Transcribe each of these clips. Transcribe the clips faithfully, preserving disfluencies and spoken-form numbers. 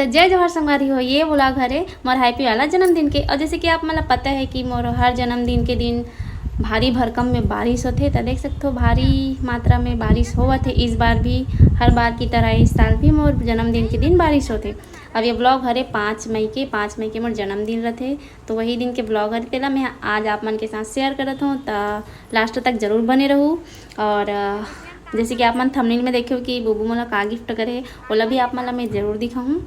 जय जोहार संगवारी हो, ये vlog हरे मोर हैप्पी वाला जन्मदिन के। और जैसे कि आप मन ला पता है कि मोर हर जन्मदिन के दिन भारी भरकम में बारिश होथे, त देख सकथो भारी मात्रा में बारिश होवत हे इस बार भी। हर बार की तरह इस साल भी मोर जन्मदिन के दिन बारिश होथे। अब ये vlog हरे पाँच मई के, पाँच मई के मोर जन्मदिन रथे, तो वही दिन के vlog हरे, तेला मैं आज आप मन के साथ share करत हूँ। त last तक जरूर बने रहू। और अ, जैसे कि आप मन thumbnail में देखे हो कि बुबू मोला का gift करे, ओला भी आप मन ला मैं जरूर दिखाहूँ।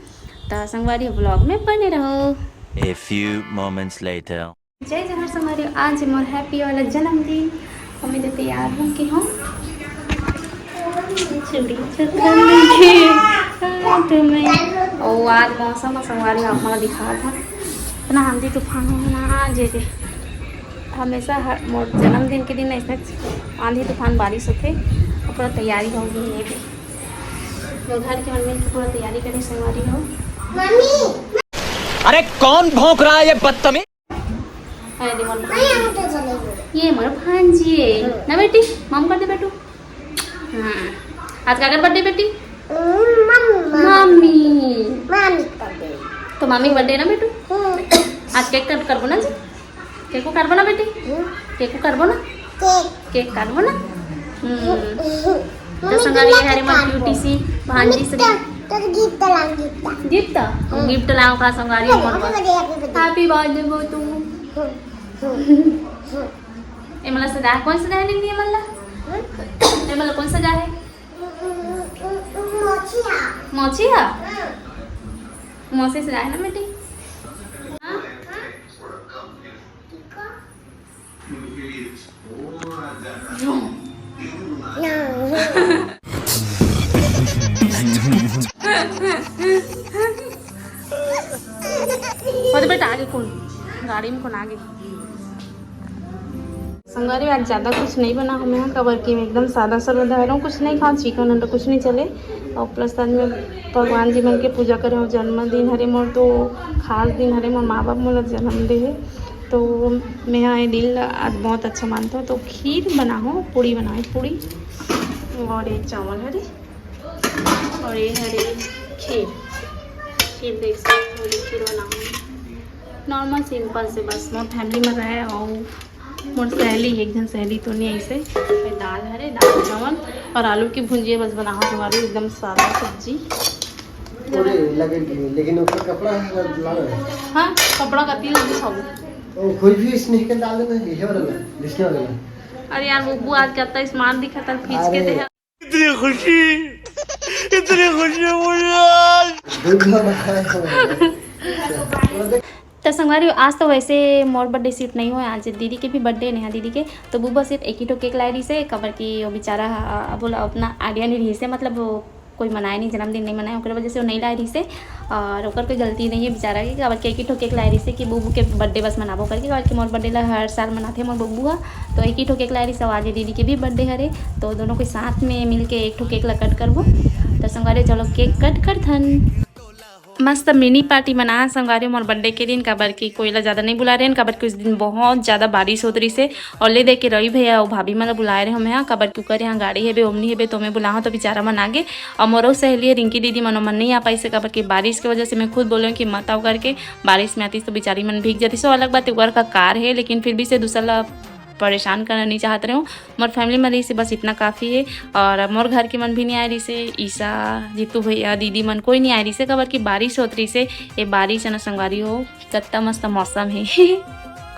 त संगवारी vlog में बने रहो। A few moments later. जय जोहार संगवारी, आज मोर हैप्पी वाला जन्मदिन, और मैं तो तैयार हो के हूँ। चूड़ी चुकन के तुम्हें, ओ आज मौसम ह संगवारी आप मन ला दिखात हूँ, इतना आंधी तूफान हो ना आज के। हमेशा हर मोर जन्मदिन के दिन ऐसे आंधी तूफान बारिश होथे, और पूरा तैयारी हो गई है। तो घर के मन में पूरा तैयारी करे संगवारी हो। अरे कौन भौंक रहा है ये बदतमीज? अरे दे मोर भांजी। ये मोर भांजी है ना बेटी, मम कर दे बेटू। हाँ, आज काकर birthday बेटी? मम्मी। मामी कर दे तो मामी birthday ना बेटू? हम्म, आज cake cut करबो ना जी? Cake को करबो ना बेटी? हम्म, Cake को करबो ना? केक Cake करबो ना? हम्म। हम्म, तो संगवारी ये हरे मोर cutie सी भांजी से तो गिफ्ट लाऊं गिफ्ट gift gift लाओ का संगवारी मोर बर। Happy birthday बोल तू। हम्म, ए मला सजा, कौन सजा है निन्नी ए मला? ए मला कौन सजा है? मोचिया मोची है? मोची सजा है ना बेटी? हाँ? अरे बेटा आगे कौन गाड़ी में कौन आगे? संगवारी आज ज़्यादा कुछ नहीं बना हमें यहाँ, काबर कि मैं एकदम सादा सरदा रहे हूँ, कुछ नहीं खाओ, चिकन अंडा कुछ नहीं चले। और प्लस आज मैं भगवान जी मन के पूजा करे हूँ, जन्मदिन हरे मोर तो खास दिन हरे, मोर माँ बाप मोला जन्म दे है। तो मैं यहाँ ये दिन ला आज बहुत अच्छा मानता हूँ। तो खीर बना हो, पूड़ी बनाए, पूड़ी और ये चावल हरे और ये हरे खीर। खीर देख सकते हो, खीर बनाऊँगी नॉर्मल सिंपल से, बस मोर फैमिली में रहे और मोर सहेली, एक झन सहेली तो नहीं ऐसे। ये दाल हरे, दाल चावल और आलू की भुंजिया बस बनाओ तुम्हारी, एकदम सादा सब्जी। अरे लगेगी, लेकिन ऊपर कपड़ा है, लाल है। हाँ, कपड़ा कती लगी सब। ओ, कोई भी स्नेह के डाल देना, ये वाला ना, दूसरे वाला ना। अरे यार, बुब्बू आज कितना स्मार्ट दिखा था, खींच के अरे। दे। इतनी खुशी, इतनी खुशी मुझे आज। दूध में बनाया है। तो संगवारी, आज तो वैसे मोर बर्थडे सिर्फ नहीं हुआ, आज दीदी के भी बर्थडे, नेहा दीदी के। तो बुब्बा सिर्फ एक ही ठो केक लाए रही से, काबर कि वो बेचारा हा, बोला उतना आइडिया नहीं रही से, मतलब वो कोई मनाए नहीं, जन्मदिन नहीं मनाए, ओकर वजह से वो नहीं लाए रही से। और ओकर कोई गलती नहीं है बेचारा के, काबर कि एक ही ठो केक लाए रही से कि बुब्बू के बर्थडे बस मनाबो करके, काबर कि मोर बर्थडे ला हर साल मनाथे मोर बुब्बू हा। तो एक ही ठो केक लाए रही से, आज दीदी के भी बर्थडे हरे, तो दोनों के साथ में मिल के एक ठो केक ला कट करबो। तो संगवारी चलो केक कट कर थन। मस्त मिनी पार्टी मना संगवारी मोर बर्थडे के दिन, काबर कि कोई ला ज़्यादा नहीं बुला रहे हैं, काबर कि उस दिन बहुत ज़्यादा बारिश होत रही से। और ले दे के रवि भैया और भाभी मन ला बुलाए रहे हमें यहाँ, काबर कि ओकर यहाँ गाड़ी हेबे, ओमनी हेबे, तो मैं बुलाहूँ तो बेचारा मन आगे। और मोरो सहेली है रिंकी दीदी मन, मन नहीं आ पाई से, काबर कि बारिश के वजह से मैं खुद बोले हूँ कि मत आओ करके, बारिश में आती तो बेचारी मन भीग जाती। सो अलग बात है, ओकर का कार है, लेकिन फिर भी से दूसरा ला परेशान करना नहीं चाहत रहे हूँ। मोर फैमिली में रही से बस इतना काफ़ी है। और अब मोर घर के मन भी नहीं आए रही से, ईशा, जीतू भैया, दीदी मन कोई नहीं आए रही से, काबर कि बारिश होत रही से। ये बारिश है ना संगवारी हो, कत्ता मस्त मौसम है।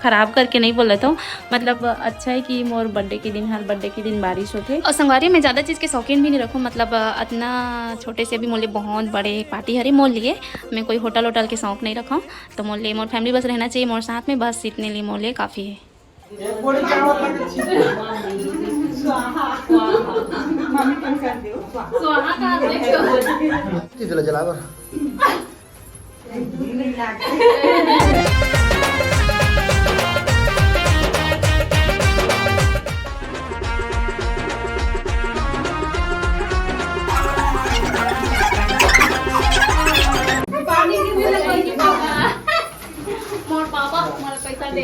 खराब करके नहीं बोलत हूँ, मतलब अच्छा है कि मोर बर्थडे के दिन, हर बर्थडे के दिन बारिश होथे। और संगवारी, मैं ज़्यादा चीज़ के शौकीन भी नहीं रखूँ, मतलब इतना छोटे से भी मोले बहुत बड़े पार्टी हरे मोर लिए। मैं कोई होटल वोटल के शौक नहीं रखूँ, तो मोले मोर फैमिली बस रहना चाहिए मोर साथ में, बस इतने लिए मोले काफ़ी है। स्वाहा का हाथ में चीज ला जलावा। मोर पापा मोर पैसा दे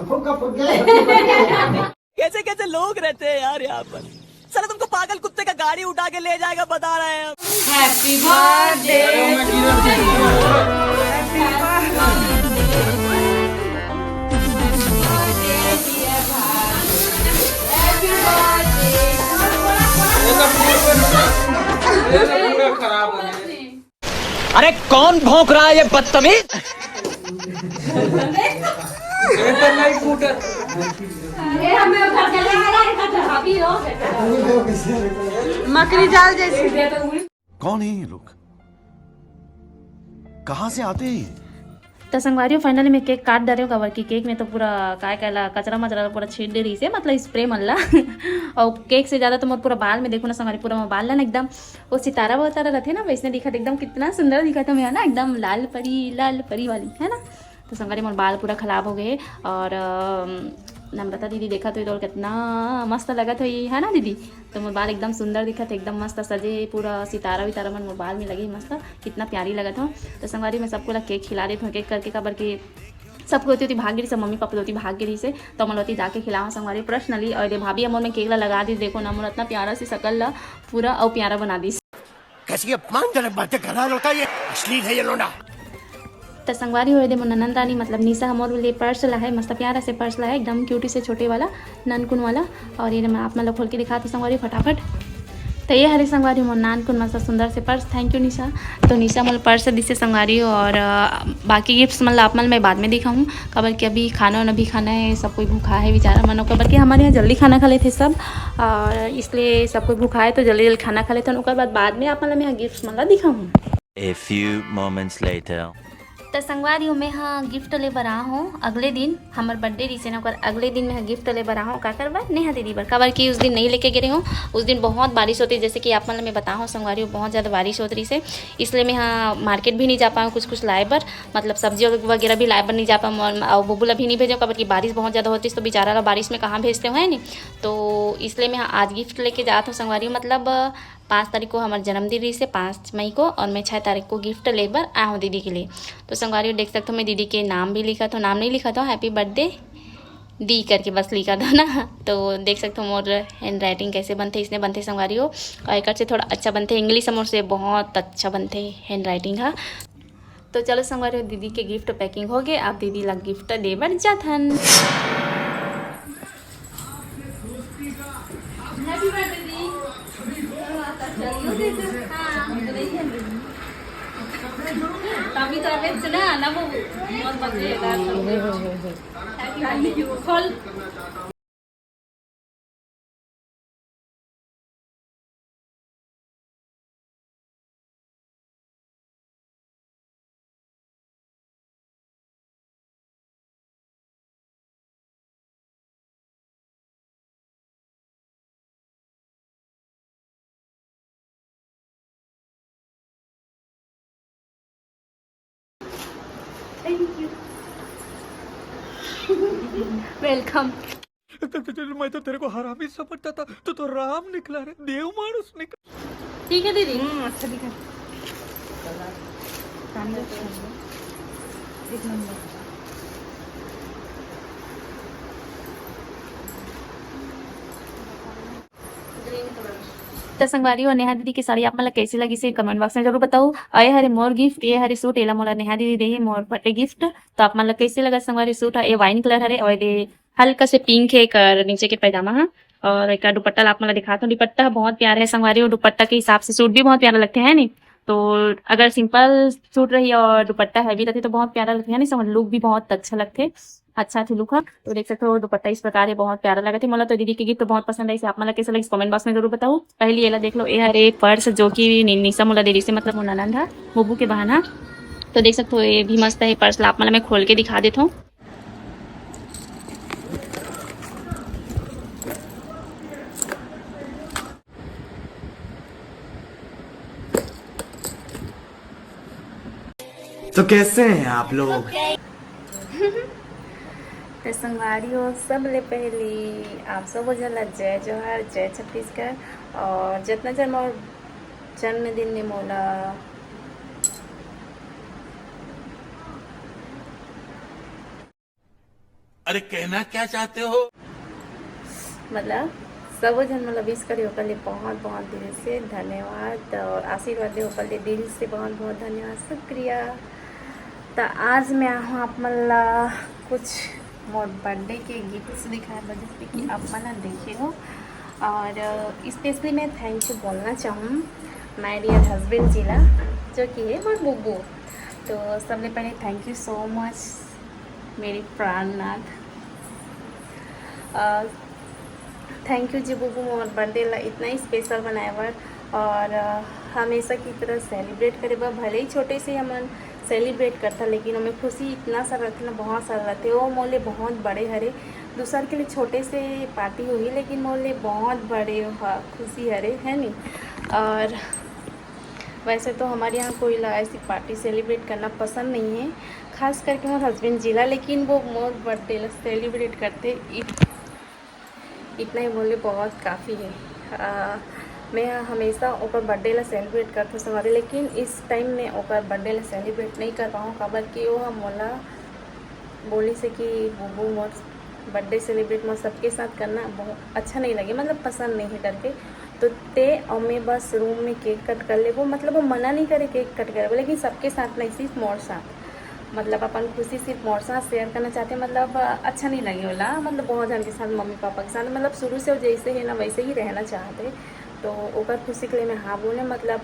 फुका फुके। कैसे कैसे लोग रहते हैं यार यहाँ पर। साला तुमको पागल कुत्ते का गाड़ी उठा के ले जाएगा, बता रहे हैं हम। Happy birthday. ये सब पूरा खराब हो गया। अरे कौन भौंक रहा है ये बदतमीज? ये तो नहीं फूटा। मकड़ी जाल जैसे। कौन है ये लोग? कहाँ से आते हैं ये? त संगवारी हो, finally मैं केक काट डरे हूँ, काबर कि केक में तो पूरा काय काय ला कचरा मचरा ला पूरा छीट डे रहिसे, मतलब स्प्रे मन ला। और केक से ज्यादा तो मोर पूरा बाल में देखो ना संगवारी, पूरा मोर बाल ला ना एकदम वो सितारा वतारा रथे ना, वैसने दिखत, एकदम कितना सुंदर दिखत हवे ना, एकदम लाल परी, लाल परी वाली, है ना। तो संगवारी मोर बाल पूरा खराब हो गए। और अम, नम्रता दीदी देखत होई तो कितना मस्त लगत होई, है ना दीदी? तो मोर बाल एकदम सुंदर दिखत हे, एकदम मस्त सजे, पूरा सितारा वितारा मन मोर बाल में लगे हे मस्त, कितना प्यारी लगत हो। तो संगवारी मैं सबको ला केक खिला देत हूँ, केक करके, काबर कि सबको होती होती भाग गिरी से, मम्मी पापा होती भाग गिरी से, तो हमन होती जाके खिलाओ संगवारी पर्सनली। और ये भाभी हमन में केक ला लगा दी, देखो ना मोर इतना प्यारा सी शकल ला पूरा और प्यारा बना दी। कैसी अपमानजनक बातें कर रहा है लड़का, ये अश्लील है ये लोंडा। त संगवारी हो, ये दे मोर ननंद रानी, मतलब निशा, हमर लिए पर्स ला है, मस्त प्यारा से पर्स ला है, एकदम क्यूटी से छोटे वाला, ननकुन वाला। और ये मैं आप मन ला खोल के दिखाती संगवारी फटाफट। तो ये हरे संगवारी मोर नानकुन मस्त सुंदर से पर्स, थैंक यू निशा। तो निशा मोला पर्स दिसे संगवारी हो, और अ, बाकी गिफ्ट्स मन ला आप मन मैं बाद में दिखाऊँ, काबर कि अभी खाना वाना भी खाना है, सब कोई भूखा है बेचारा मन, काबर कि हमारे यहाँ जल्दी खाना खा लेते सब, और इसलिए सब कोई भूखा है तो जल्दी जल्दी खाना खा लेते हैं, ओकर बाद बाद में आप मन ला मैं गिफ्ट्स मन ला दिखाऊँ। A few moments later. त संगवारी हो, मैं ह गिफ्ट ले बर आ हूँ अगले दिन, हमर बर्थडे रिहिसे ना, ओकर अगले दिन मैं ह गिफ्ट ले बर आ हूँ। काकर बर? नेहा दीदी बर, काबर कि उस दिन नहीं लेके गे रहे हूँ। उस दिन बहुत बारिश होती, जैसे कि आप मन ल मैं बता हूँ संगवारी हो, बहुत ज़्यादा बारिश होत रहिसे, इसलिए मैं ह मार्केट भी नहीं जा पाऊँ कुछ कुछ लाए बर, मतलब सब्जी वगैरह भी लाए बर नहीं जा पाऊँ, और, और बुबू ला भी नहीं भेजो, काबर कि बारिश बहुत ज़्यादा होती, तो बेचारा ला बारिश में कहाँ भेजते हो, है नहीं? तो इसलिए मैं ह आज गिफ्ट लेके जात हूँ संगवारी हो, मतलब पाँच तारीख को हमर जन्मदिन रहिसे, पाँच मई को, और मैं छः तारीख को गिफ्ट ले बर आए हूँ दीदी के लिए। तो संगवारी हो देख सकते हो, मैं दीदी के नाम भी लिखत हूँ, नाम नहीं लिखत हूँ, हैप्पी बर्थडे दी करके बस लिखत हूँ ना। तो देख सकते हो मोर हैंड राइटिंग कैसे बनथे, इसने बनथे संगवारी हो, और एकर से थोड़ा अच्छा बनथे, इंग्लिश मोर से बहुत अच्छा बनथे हैंड राइटिंग हा। तो चलो संगवारी हो, दीदी के गिफ्ट पैकिंग हो गए, अब दीदी ला गिफ्ट दे बर जाथन। Thank you. वेलकम। मैं तो तेरे को हरामी समझता था, तू तो राम निकला रे, देव मानुष निकला। ठीक है दीदी। हम्म, अच्छा दिखा। एक नंबर। त संगवारी हो, नेहा दीदी के साड़ी आप मन ला कैसे लगिस हे कमेंट बॉक्स में जरूर बताओ। अये हरे मोर गिफ्ट, ये हरे सूट, एला मोला नेहा दीदी दे हे मोर बर्थडे गिफ्ट। तो आप मन ला कैसे लगा संगवारी सूट? ये वाइन कलर हरे और ये हल्का से पिंक है एकर नीचे के पैजामा हा। और एक दुपट्टा ला आप मन ला दिखात हूँ, दुपट्टा बहुत प्यारा है संगवारी हो। दुपट्टा के हिसाब से सूट भी बहुत प्यारा लगथे है नी। तो अगर सिंपल सूट रही और दुपट्टा हैवी रहती तो बहुत प्यारा लगथे है नी, समझ लुक भी बहुत अच्छा लगथे। अच्छा थे लुक हा। तो देख सकते हो दुपट्टा इस प्रकार है, बहुत प्यारा लगथे। मोला तो दीदी के गिफ्ट बहुत पसंद है, इसे आप मन ला कैसे लगिस कमेंट बॉक्स में जरूर बताओ। पहली एला देख लो, ये हरे पर्स जो कि नि- निशा मोला दे रही से, मतलब मोर ननंद हा, बुबू के बहन हा। तो देख सकते हो ये भी मस्त है पर्स ला आप मन ला मैं खोल के दिखा देता हूँ। तो कैसे हैं आप लोग? तो संगवारी हो, सबले पहली आप सब झन ला जय जोहार, जय छत्तीसगढ़। और जितना जन मोर जन्मदिन में मोला अरे कहना क्या चाहते हो? मतलब सबो झन मोला विश करे ओकर ले बहुत बहुत दिल से धन्यवाद और आशीर्वाद दे ओकर ले दिल से बहुत बहुत धन्यवाद, शुक्रिया। त आज मैं आहूँ आप मन ला कुछ मोर बर्थडे के गिफ्ट्स दिखाए बर, जैसे कि आप मन ह देखे हो। और स्पेशली मैं थैंक यू बोलना चाहूँ माय डियर हस्बैंड जी ला, जो कि है मोर बुब्बू। तो सबले पहले थैंक यू सो मच मेरे प्राणनाथ। थैंक यू जी बुब्बू, मोर बर्थडे ला इतना ही स्पेशल बनाए बर और अ, हमेशा की तरह सेलिब्रेट करे बर। भले ही छोटे से हमन सेलिब्रेट करता, लेकिन ओमे खुशी इतना सारा रथे ना, बहुत सारा रथे। वो मोले बहुत बड़े हरे, दूसर के लिए छोटे से पार्टी होही, लेकिन मोले बहुत बड़े ह-, खुशी हरे, है नी। और वैसे तो हमारे यहाँ कोई ला ऐसी पार्टी सेलिब्रेट करना पसंद नहीं है, खास करके मोर हस्बैंड जी ला, लेकिन वो मोर बर्थडे ला सेलिब्रेट करते। इत-, इतना ही बोले बहुत काफ़ी है। आ, मैं ह हमेशा ओकर बर्थडे ला सेलिब्रेट करथों संगवारी, लेकिन इस टाइम मैं ओकर बर्थडे ला सेलिब्रेट नहीं कर पाऊँ, काबर कि वो ह मोला बोलिस हे कि बुबू मोर बर्थडे सेलिब्रेट मोर सबके साथ करना बहुत अच्छा नहीं लगे, मतलब पसंद नहीं है करके। तो ते और मैं बस रूम में केक कट कर लेबो, मतलब वो मना नहीं करे केक कट करे, लेकिन सबके साथ नहीं, सिर्फ मोर साथ, मतलब अपन खुशी सिर्फ मोर साथ शेयर करना चाहते, मतलब अच्छा नहीं लगे ओला, मतलब बहुत जन के साथ, मम्मी पापा के साथ, मतलब शुरू से वो जैसे है ना वैसे ही रहना चाहते। तो ओकर खुशी के लिए मैं हाँ बोले, मतलब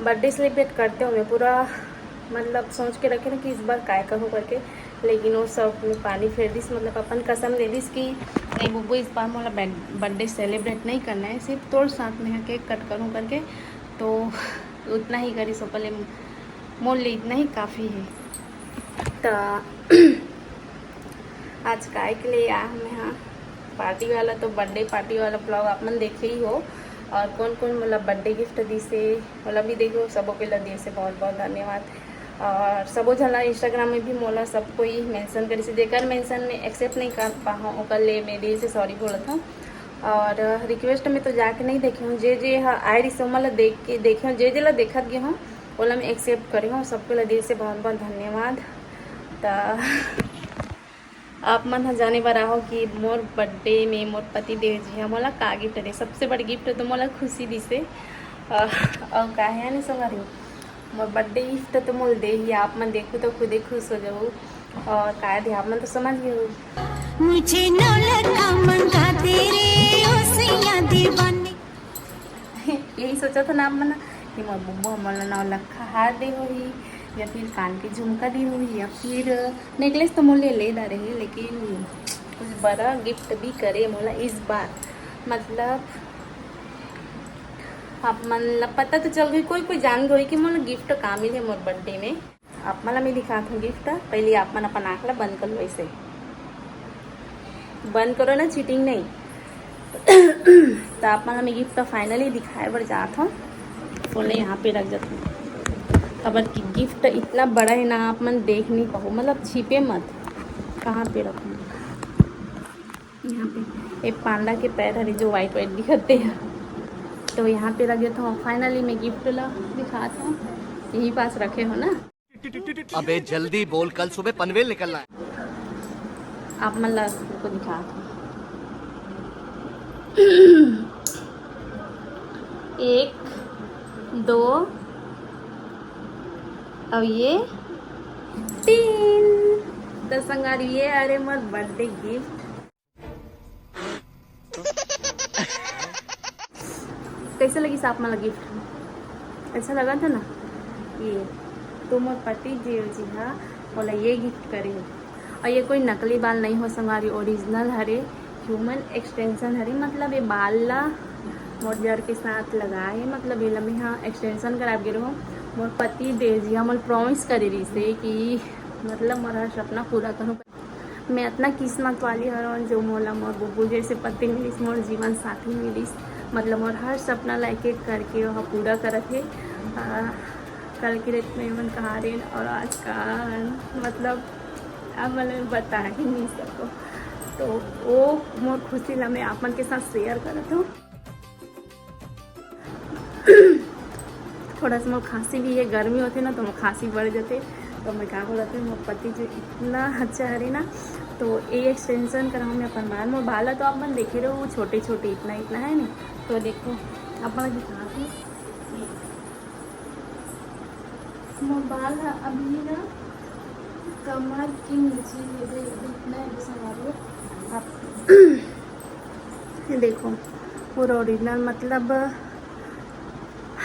बर्थडे सेलिब्रेट करते हुए पूरा मतलब सोच के रखे ना कि इस बार काय करूँ करके, लेकिन वो सब में पानी फेर दिस, मतलब अपन कसम ले लिस कि नहीं बुबू, इस बार मोला बर्थडे सेलिब्रेट नहीं करना है, सिर्फ तोर साथ में केक कट करूँ करके। तो उतना ही करी सो पहले मोर लिए इतना ही काफ़ी है। तो आज काय के लिए आया हूँ मैं, हाँ, पार्टी वाला, तो बर्थडे पार्टी वाला ब्लॉग आप मन देखे ही हो। और कौन कौन मोला बर्थडे गिफ्ट दिसे, ओला भी देखो, सबो के ला दिसे बहुत बहुत धन्यवाद। और सबो झन ला इंस्टाग्राम में भी मोला सब कोई मेंशन करिसे, जेकर मेंशन में एक्सेप्ट नहीं कर पाहूँ ओकर ले मैं दिल से सॉरी बोलत हूँ। और रिक्वेस्ट में तो जाके नहीं देखे हूँ, जे जे ह आए रिसे ओमन ला देख के देखे हूँ, जे जे ला देखत गे हूँ ओला मैं एक्सेप्ट करे हूँ। सबके ला दिल से बहुत बहुत धन्यवाद। त आप मन ह जाने बर आहो कि मोर बर्थडे में मोर पति देव जी ह मोला का गिफ्ट दे। सबसे बड़े गिफ्ट तो मोला खुशी दिसे। अ, अउ का है नहीं संगवारी, मोर बर्थडे गिफ्ट तो मोल दे ही, आप मन देखू तो खुदे खुश हो जाऊ। और का दे आप मन तो समझ गए हो। मुझे नौलखा मंगा दे रे ओ सैया दीवाने। यही सोचा था ना आप मन कि मोर बुब्बू हमन ला नौलखा हार दे होही, या फिर कान के झुमका दे होही, या फिर नेकलेस तो मोले ले दा रहे, लेकिन कुछ बड़ा गिफ्ट भी करे मोला इस बार। मतलब आप मन ला पता तो चल गई, कोई कोई जान गई कि मोला गिफ्ट का मिले मोर बर्थडे में। आप मन ला मैं दिखात हूँ गिफ्ट, पहले आप मन अपन आँख ला बंद कर लो, ऐसे बंद करो ना, चीटिंग नहीं। तो आप मन ला मैं गिफ्ट फाइनली दिखाए बर जात हूँ, फोन ला यहाँ पे रख जात हूँ। काबर कि गिफ्ट इतना बड़ा है ना, आप मन देख नहीं पाओ, मतलब छिपे मत, कहाँ पे रखूँ। यहाँ पे एक पांडा के पैर हरे जो वाइट वाइट दिखते हैं, तो यहाँ पे रख देता हूँ। फाइनली मैं गिफ्ट ला दिखाता हूँ, यही पास रखे हो ना। अबे जल्दी बोल, कल सुबह पनवेल निकलना है। आप मन ला को दिखाता हूँ। एक, दो, अब ये तीन। तो संगवारी, ये अरे मोर बर्थडे गिफ्ट। कैसे लगिस आप मन ला गिफ्ट? अच्छा लगा था ना? ये तो मोर पति देव जी हा मोला ये गिफ्ट करे हे। और ये कोई नकली बाल नहीं हो संगवारी, ओरिजिनल हरे, ह्यूमन एक्सटेंशन हरे। मतलब ये बाल ला मोर जर के साथ लगाए हे, मतलब ये ला मैं हा एक्सटेंशन कराए गे रहूँ। मोर पति देव जी हा मोला प्रॉमिस करे रहिसे कि मतलब मोर हर सपना पूरा करूँ। मैं अतना किस्मत वाली हरौं जो मोला मोर बुबू जैसे पति मिलिस, मोर जीवन साथी मिलिस। मतलब मोर हर सपना ला एक एक करके ओह पूरा करत हे। आ, कल के डेट में मन कहा रहे और आज का, मतलब अब मैं बता ही नहीं सको। तो वो मोर खुशी ला मैं आप मन के साथ शेयर करत हूँ। थोड़ा सा मोर खांसी भी है, गर्मी होते ना तो मोर खांसी बढ़ जाते। तो मैं का बोलत हूँ, मोर पति जो इतना अच्छा हरे ना, तो ये एक्सटेंशन कराऊँ मैं अपन बाल। मोर बाल ला तो आप मन देखे रहो, वो छोटे छोटे इतना इतना है नहीं। तो देखो, आप मन दिखाती हूँ। मोर बाल ह अभी ना कमर के नीचे हे, दे-, इतना है, बस हमारे आप ये देखो, पूरा ओरिजिनल, मतलब,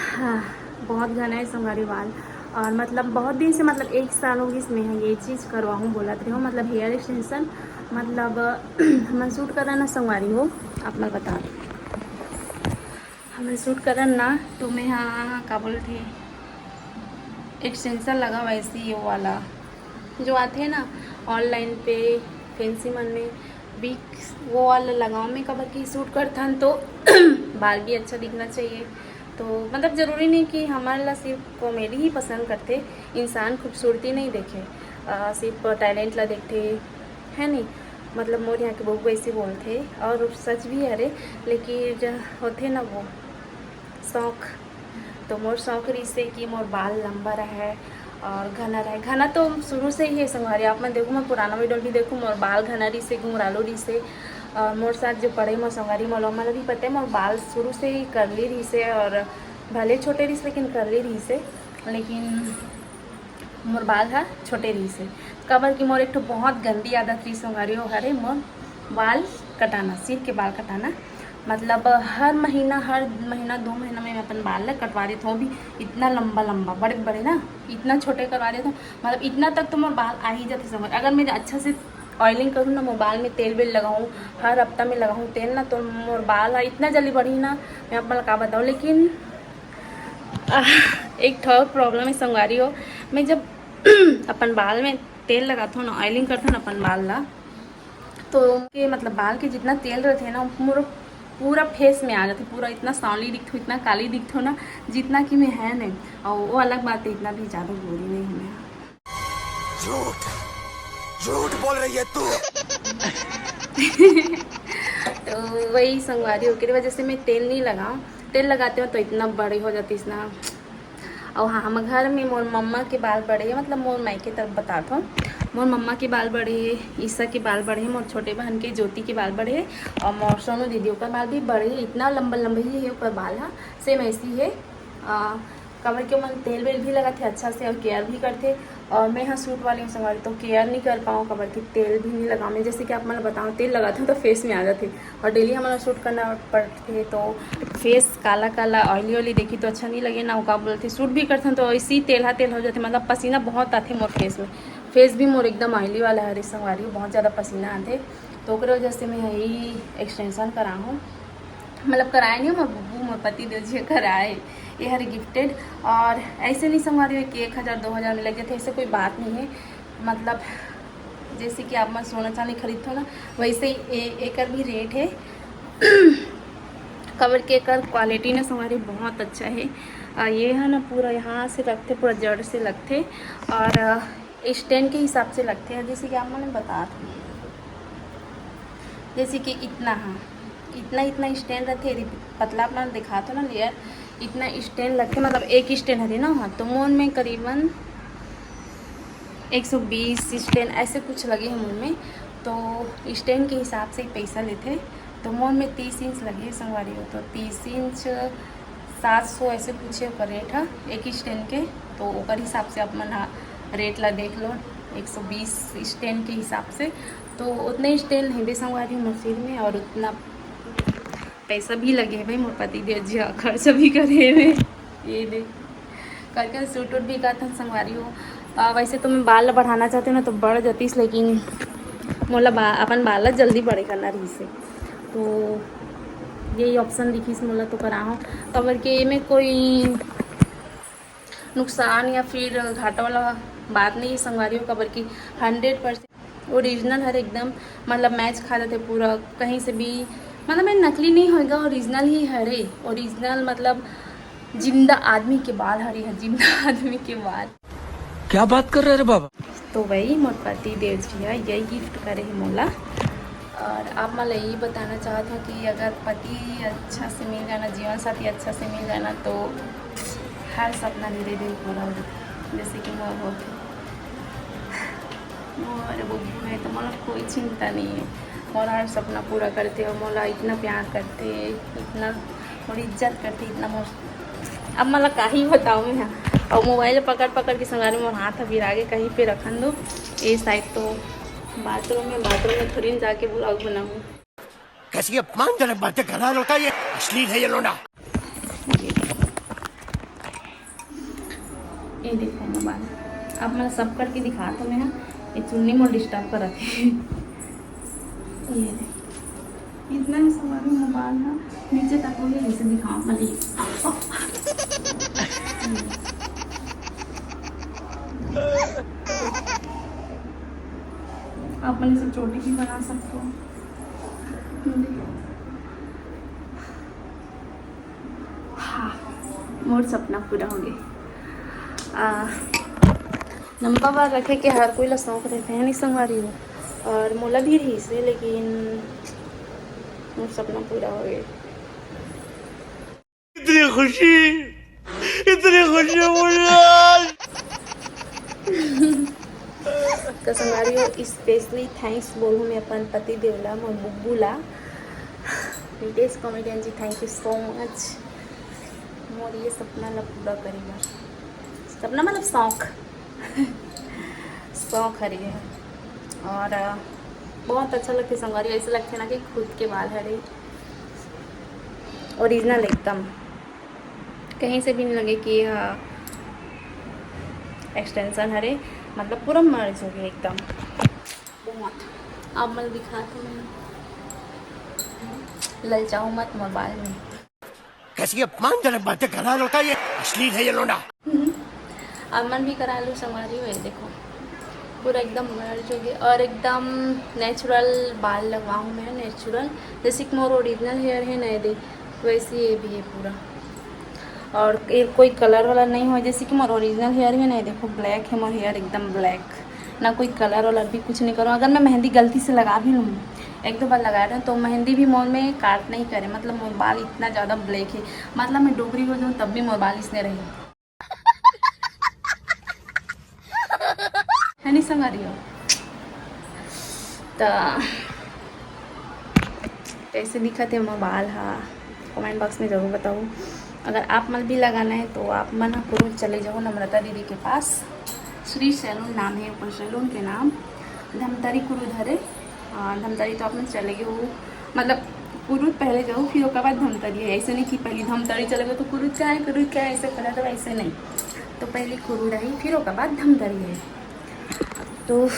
हाँ, बहुत घना है संगवारी बाल। और मतलब बहुत दिन से, मतलब एक साल हो गई इसमें है ये चीज़ करवाऊँ बोलत रही हूँ, मतलब हेयर एक्सटेंशन, मतलब हमन शूट करा ना संगवारी हो, आप मैं बता, हमन शूट करन ना, तो मैं हाँ का बोलथे, एक्सटेंशन लगा वैसे ही वो वाला जो आते हैं ना ऑनलाइन पे फैंसी मन में, बिग वो वाला लगाऊँ मैं, काबर कि शूट करथन तो बाल भी अच्छा दिखना चाहिए। तो मतलब ज़रूरी नहीं कि हमारे ला सिर्फ कॉमेडी ही पसंद करते, इंसान खूबसूरती नहीं देखे, अ, सिर्फ टैलेंट ला देखते, है नहीं? मतलब मोर यहाँ के बहू ऐसे बोलते, और सच भी है रे, लेकिन जो होते ना वो शौक, तो मोर शौक रहिसे कि मोर बाल लंबा रहे और घना रहे। घना तो शुरू से ही है संगवारी, आप मन देखो, मैं पुराना वीडियो भी देखो, मोर बाल घना रहिसे, घुंघरालू रहिसे। और मोर साथ जो पढ़े मोर संगवारी, मोला, मोला भी पता है मोर बाल शुरू से ही करली रहिसे, और भले छोटे रहिस लेकिन करली रहिसे, लेकिन मोर बाल ह छोटे रहिसे, काबर कि मोर एक ठो बहुत गंदी आदत रहिस संगवारी, वो हरे मोर बाल कटाना, सिर के बाल कटाना। मतलब हर महीना, हर महीना दो महीना में मैं अपन बाल ला कटवा देत हूँ। भी इतना लंबा लंबा, बड़े बड़े ना, इतना छोटे करवा देत हूँ। मतलब इतना तक तो मोर बाल आ ही जाते संगवारी। अगर मैं अच्छा से ऑयलिंग करूँ ना, मोर बाल में तेल वेल लगाऊँ, हर हफ्ता में लगाऊँ तेल ना, तो मोर बाल ह इतना जल्दी बढ़ी ना, मैं आप मन ला का बताऊँ। लेकिन आह, एक ठो प्रॉब्लम है संगवारी हो, मैं जब अपन बाल में तेल लगाथो ना, ऑयलिंग करथो ना अपन बाल ला, तो के मतलब बाल के जितना तेल रहते हैं ना, पूरा पूरा फेस में आ जाते, पूरा इतना सांवली दिखथो, इतना काली दिखथो ना, जितना कि मैं है नहीं। और वो अलग बात है, इतना भी ज़्यादा गोरी नहीं हूँ मैं। झूठ, झूठ बोल रही है तू। तो वही संगवारी हो, ओकरे वजह से मैं तेल नहीं लगाऊँ। तेल लगाते हो तो इतना बड़े हो जातीस ना। और हाँ, हम घर में मोर मम्मा के बाल बड़े है, मतलब मोर मायके तरफ बतात हूँ, मोर मम्मा के बाल बड़े है, ईशा के बाल बड़े है, मोर छोटे बहन के ज्योति के बाल बड़े है, और मोर सोनू दीदी ओकर बाल भी बड़े है। इतना लंबा लंबा ही है ओकर बाल, हाँ, सेम ऐसी है। आ, काबर के मन तेल वेल भी लगाथे अच्छा से और केयर भी करथे। और मैं हाँ सूट वाली हूँ संगवारी, तो केयर नहीं कर पाऊँ, काबर कि तेल भी नहीं लगाऊँ मैं। जैसे कि आप मन बताऊँ, तेल लगाते हूँ तो फेस में आ जाते, और डेली हमारा शूट करना पड़ते, तो फेस काला काला, ऑयली ऑयली देखी तो अच्छा नहीं लगे ना। का बोलते, शूट भी करते हैं तो ऐसे ही तेलहा तेल हो जाते, मतलब पसीना बहुत आते मोर फेस में। फेस भी मोर एकदम ऑयली वाला है रे संगवारी, बहुत ज़्यादा पसीना आते, तो ओकरे वजह से मैं यही एक्सटेंशन करा हूँ। मतलब कराए नहीं, मोर बुबू, मोर पति देव जी कराए, ये हरे गिफ्टेड। और ऐसे नहीं संगवारी हो कि एक हज़ार दो हज़ार में लग जाते, ऐसे कोई बात नहीं है। मतलब जैसे कि आप मन सोना चांदी खरीदते हो ना, वैसे ही ए-, एकर भी रेट है। काबर के एकर क्वालिटी ना संगवारी बहुत अच्छा है। आ, ये है ना पूरा यहाँ से लगते, पूरा जड़ से लगते, और आ, स्टैंड के हिसाब से लगते हैं, जैसे कि आप मन बता रहे, जैसे कि इतना, हाँ, इतना इतना स्टैंड रहते, यदि पतला अपना दिखाते ना लेयर, इतना स्टैंड लगते, मतलब एक स्टैंड हरे ना, हाँ, तो मोर में करीबन एक सौ बीस स्टैंड ऐसे कुछ लगे हैं मोर में। तो स्टैंड के हिसाब से ही पैसा लेते, तो मोर में तीस इंच लगे संगवारी हो, तो तीस इंच सात सौ ऐसे कुछ है ओकर रेट है एक स्टैंड के। तो ओकर हिसाब से आप मन हा रेट ला देख लो, एक सौ बीस स्टैंड के हिसाब से। तो उतने स्टैंड है बे संगवारी हो मोर सिर में, और उतना पैसा भी लगे है भाई, मोर पति देव जी हा खर्च भी करे है। ये देख, कल कल सूट वूट भी करथन संगवारी हो। आ, वैसे तो मैं बाल ला बढ़ाना चाहती हूँ ना, तो बढ़ जातीस, लेकिन मोला बा-, अपन बाल ला जल्दी बड़े करना रहिस है, तो यही ऑप्शन दिखिस मोला, तो करा हूँ। काबर के एमे कोई नुकसान या फिर घाटा वाला बात नहीं है संगवारी हो, काबर की हंड्रेड परसेंट ओरिजिनल हरे एकदम, मतलब मैच खा जाते पूरा कहीं से भी। मतलब ये नकली नहीं होएगा, ओरिजिनल ही हरे। ओरिजिनल मतलब जिंदा आदमी के बाल हरे है, जिंदा आदमी के बाल। क्या बात कर रहे रे बाबा? तो वही मोर पति देव जी है, यही गिफ्ट करे है मोला। और आप मन ला यही बताना चाहत हूँ कि अगर पति अच्छा से मिल जाना, जीवन साथी अच्छा से मिल जाना, तो हर सपना धीरे धीरे पूरा हो जाता है। जैसे कि मोर होत हे। मोर बुब्बू हे तो मोला कोई चिंता नहीं है। मोर हर सपना पूरा करथे अउ मोला इतना प्यार करथे, इतना मोर इज्जत करथे, इतना मोर, अब मोला का ही बताऊँ मैं। अउ मोबाइल पकड़ पकड़ के संगवारी मोर हाथ ह पिरागे, कहीं पे रखन दो। ये साइड तो बाथरूम में, बाथरूम में थोड़ी न जाके vlog बनाऊँ। कैसी अपमानजनक बातें कर रहा है लड़का ये, अश्लील है ये लोंडा। ये देखो मोबाइल, अब मैं सब करके दिखात हूँ मैं, ये चुन्नी मोर disturb करत हे। ये दे, इतना ही सवारी मोबाइल ना, नीचे तक हो गया, इसे दिखाओ खाली। आप मन इसे चोटी भी बना सकते हो। हाँ, मोर सपना पूरा हो गया। आ, लंबा बाल रखे के हर कोई ला शौक रहते हैं, नहीं संगवारी हो, और मोला भी रही से, लेकिन मोर सपना पूरा हो गया। इतनी खुशी, इतनी खुशी मुझे आज। तो संगवारी हो, specially thanks बोलूँ मैं अपन पति देव ला, मोर बुब्बू ला। Nitesh comedian ji, thank you so much मोर ये सपना ला पूरा करे बर। सपना मतलब शौक। शौक हरे है। और, अ, बहुत अच्छा लगथे संगवारी, ऐसे लगथे ना कि खुद के बाल हरे, original एकदम, कहीं से भी नहीं लगे कि ये extension हरे, मतलब पूरा merge हो गया एकदम। बहुत, अब मैं दिखात हूँ मैं, ललचाओ मत मोर बाल में। कैसी अपमानजनक बातें कर रहा है लड़का ये, अश्लील है ये लोंडा। अब मन भी करा लूँ संगवारी हो, ये देखो पूरा एकदम merge हो गया और एकदम natural बाल लगवाऊँ मैं, natural, जैसे कि मोर original hair है ना, ये देख वैसे ये भी है पूरा। और ये कोई colour वाला नहीं हो, जैसे कि मोर original hair है ना, ये देखो black है मोर hair, एकदम black, ना कोई colour वाला भी कुछ नहीं करूँ। अगर मैं मेहंदी गलती से लगा भी लूँ, एक दो बार लगा रहे तो मेहंदी भी मोर में काट नहीं करे, मतलब मोर बाल इतना ज़्यादा black है, मतलब मैं डोकरी हो जाऊँ तब भी मोर बाल इसने रहे। है नहीं संगवारी हो? तो कैसे दिखत हे मोर बाल हा, comment box में ज़रूर बताओ। अगर आप मन भी लगाना है तो आप मन कुरूद चले जाओ नम्रता दीदी के पास, श्री सैलून नाम है ऊपर सैलून के नाम, धमतरी कुरूद हरे। हाँ, धमतरी तो आप मन चले गए हो, मतलब कुरूद पहले जाओ, फिर ओकर बाद धमतरी है। ऐसे नहीं कि पहले धमतरी चले गए तो कुरूद का है, कुरूद का है, ऐसे करा तो ऐसे नहीं। तो पहले कुरूद आई, फिर ओकर बाद धमतरी है। तो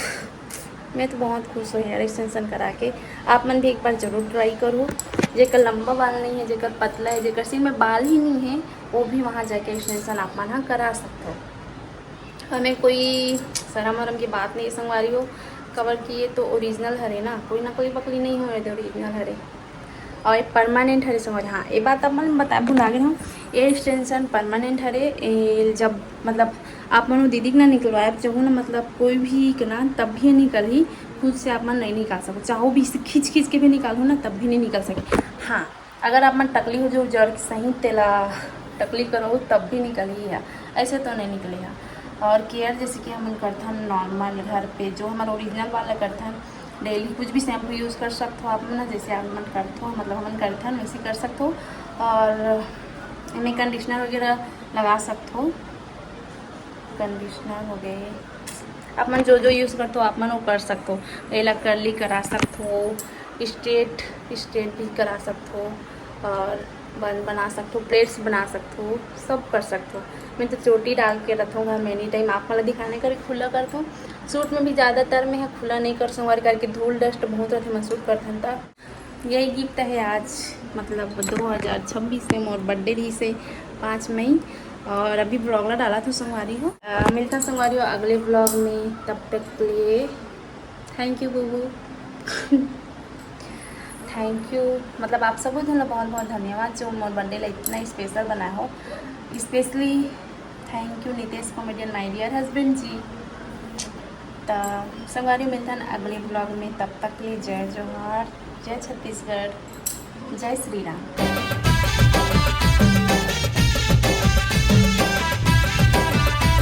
मैं तो बहुत खुश हूँ hair extension करा के। आप मन भी एक बार जरूर try करो। जेकर लंबा बाल नहीं है, जेकर पतला है, जेकर सिर में बाल ही नहीं है, वो भी वहाँ जाके extension आप मन ह करा सकते हो। हमें कोई शरम वरम की बात नहीं संगवारी हो, काबर कि ये तो original हरे ना, कोई नकली बकली नहीं हो, ये तो original हरे। और ये permanent हरे संगवारी। हाँ, ये बात आप मन बता भुला गए हो, ये extension permanent हरे। ये जब मतलब आप मन दीदी के ना निकलवाए जब ना, मतलब कोई भी के ना, तब भी निकल ही, खुद से आप मन नहीं निकाल सको, चाहो भी इसे खींच खींच के भी निकालो ना, तब भी नहीं निकल सके। हाँ, अगर आप मन टकली हो जो जड़ के सही तेला टकली करो तब भी निकली है, ऐसे तो नहीं निकले है। और केयर जैसे कि हमन करथन normal घर पे जो हमारे original वाला करथन, daily कुछ भी shampoo use कर सकते हो आप मन, जैसे आप मन करते हो, मतलब हमन करथन वैसे कर सकते हो। और एमे conditioner वगैरह लगा सकते हो, conditioner हो गए, आप मन जो जो use करते हो आप मन वो कर सकते हो। एला curly करा सकते हो, straight straight भी करा सकते हो, और bun बना सकते हो, plaits बना सकते हो, सब कर सकते हो। मैं तो चोटी डाल के रखता हूँ घर में any time, आप मन ला दिखाने कर खुला करता हूँ। Shoot में भी ज़्यादातर मैं ह खुला नहीं कर सकूँ, करके धूल dust बहुत रहते, मैं shoot करथन त यही gift है आज, मतलब दो हज़ार छब्बीस में मोर birthday रही से पाँच मई। और अभी vlog ला डाला था संगवारी हो। अ, मिलता संगवारी हो अगले vlog में, तब तक के लिए thank you बुबू। Thank you, मतलब आप सबो झन ला बहुत बहुत धन्यवाद जो मोर birthday ला इतना special बनाए हो। Specially thank you Nitesh comedian, my dear husband जी। त संगवारी मिलथन अगले vlog में, तब तक के लिए जय जोहार, जय छत्तीसगढ़, जय श्री राम।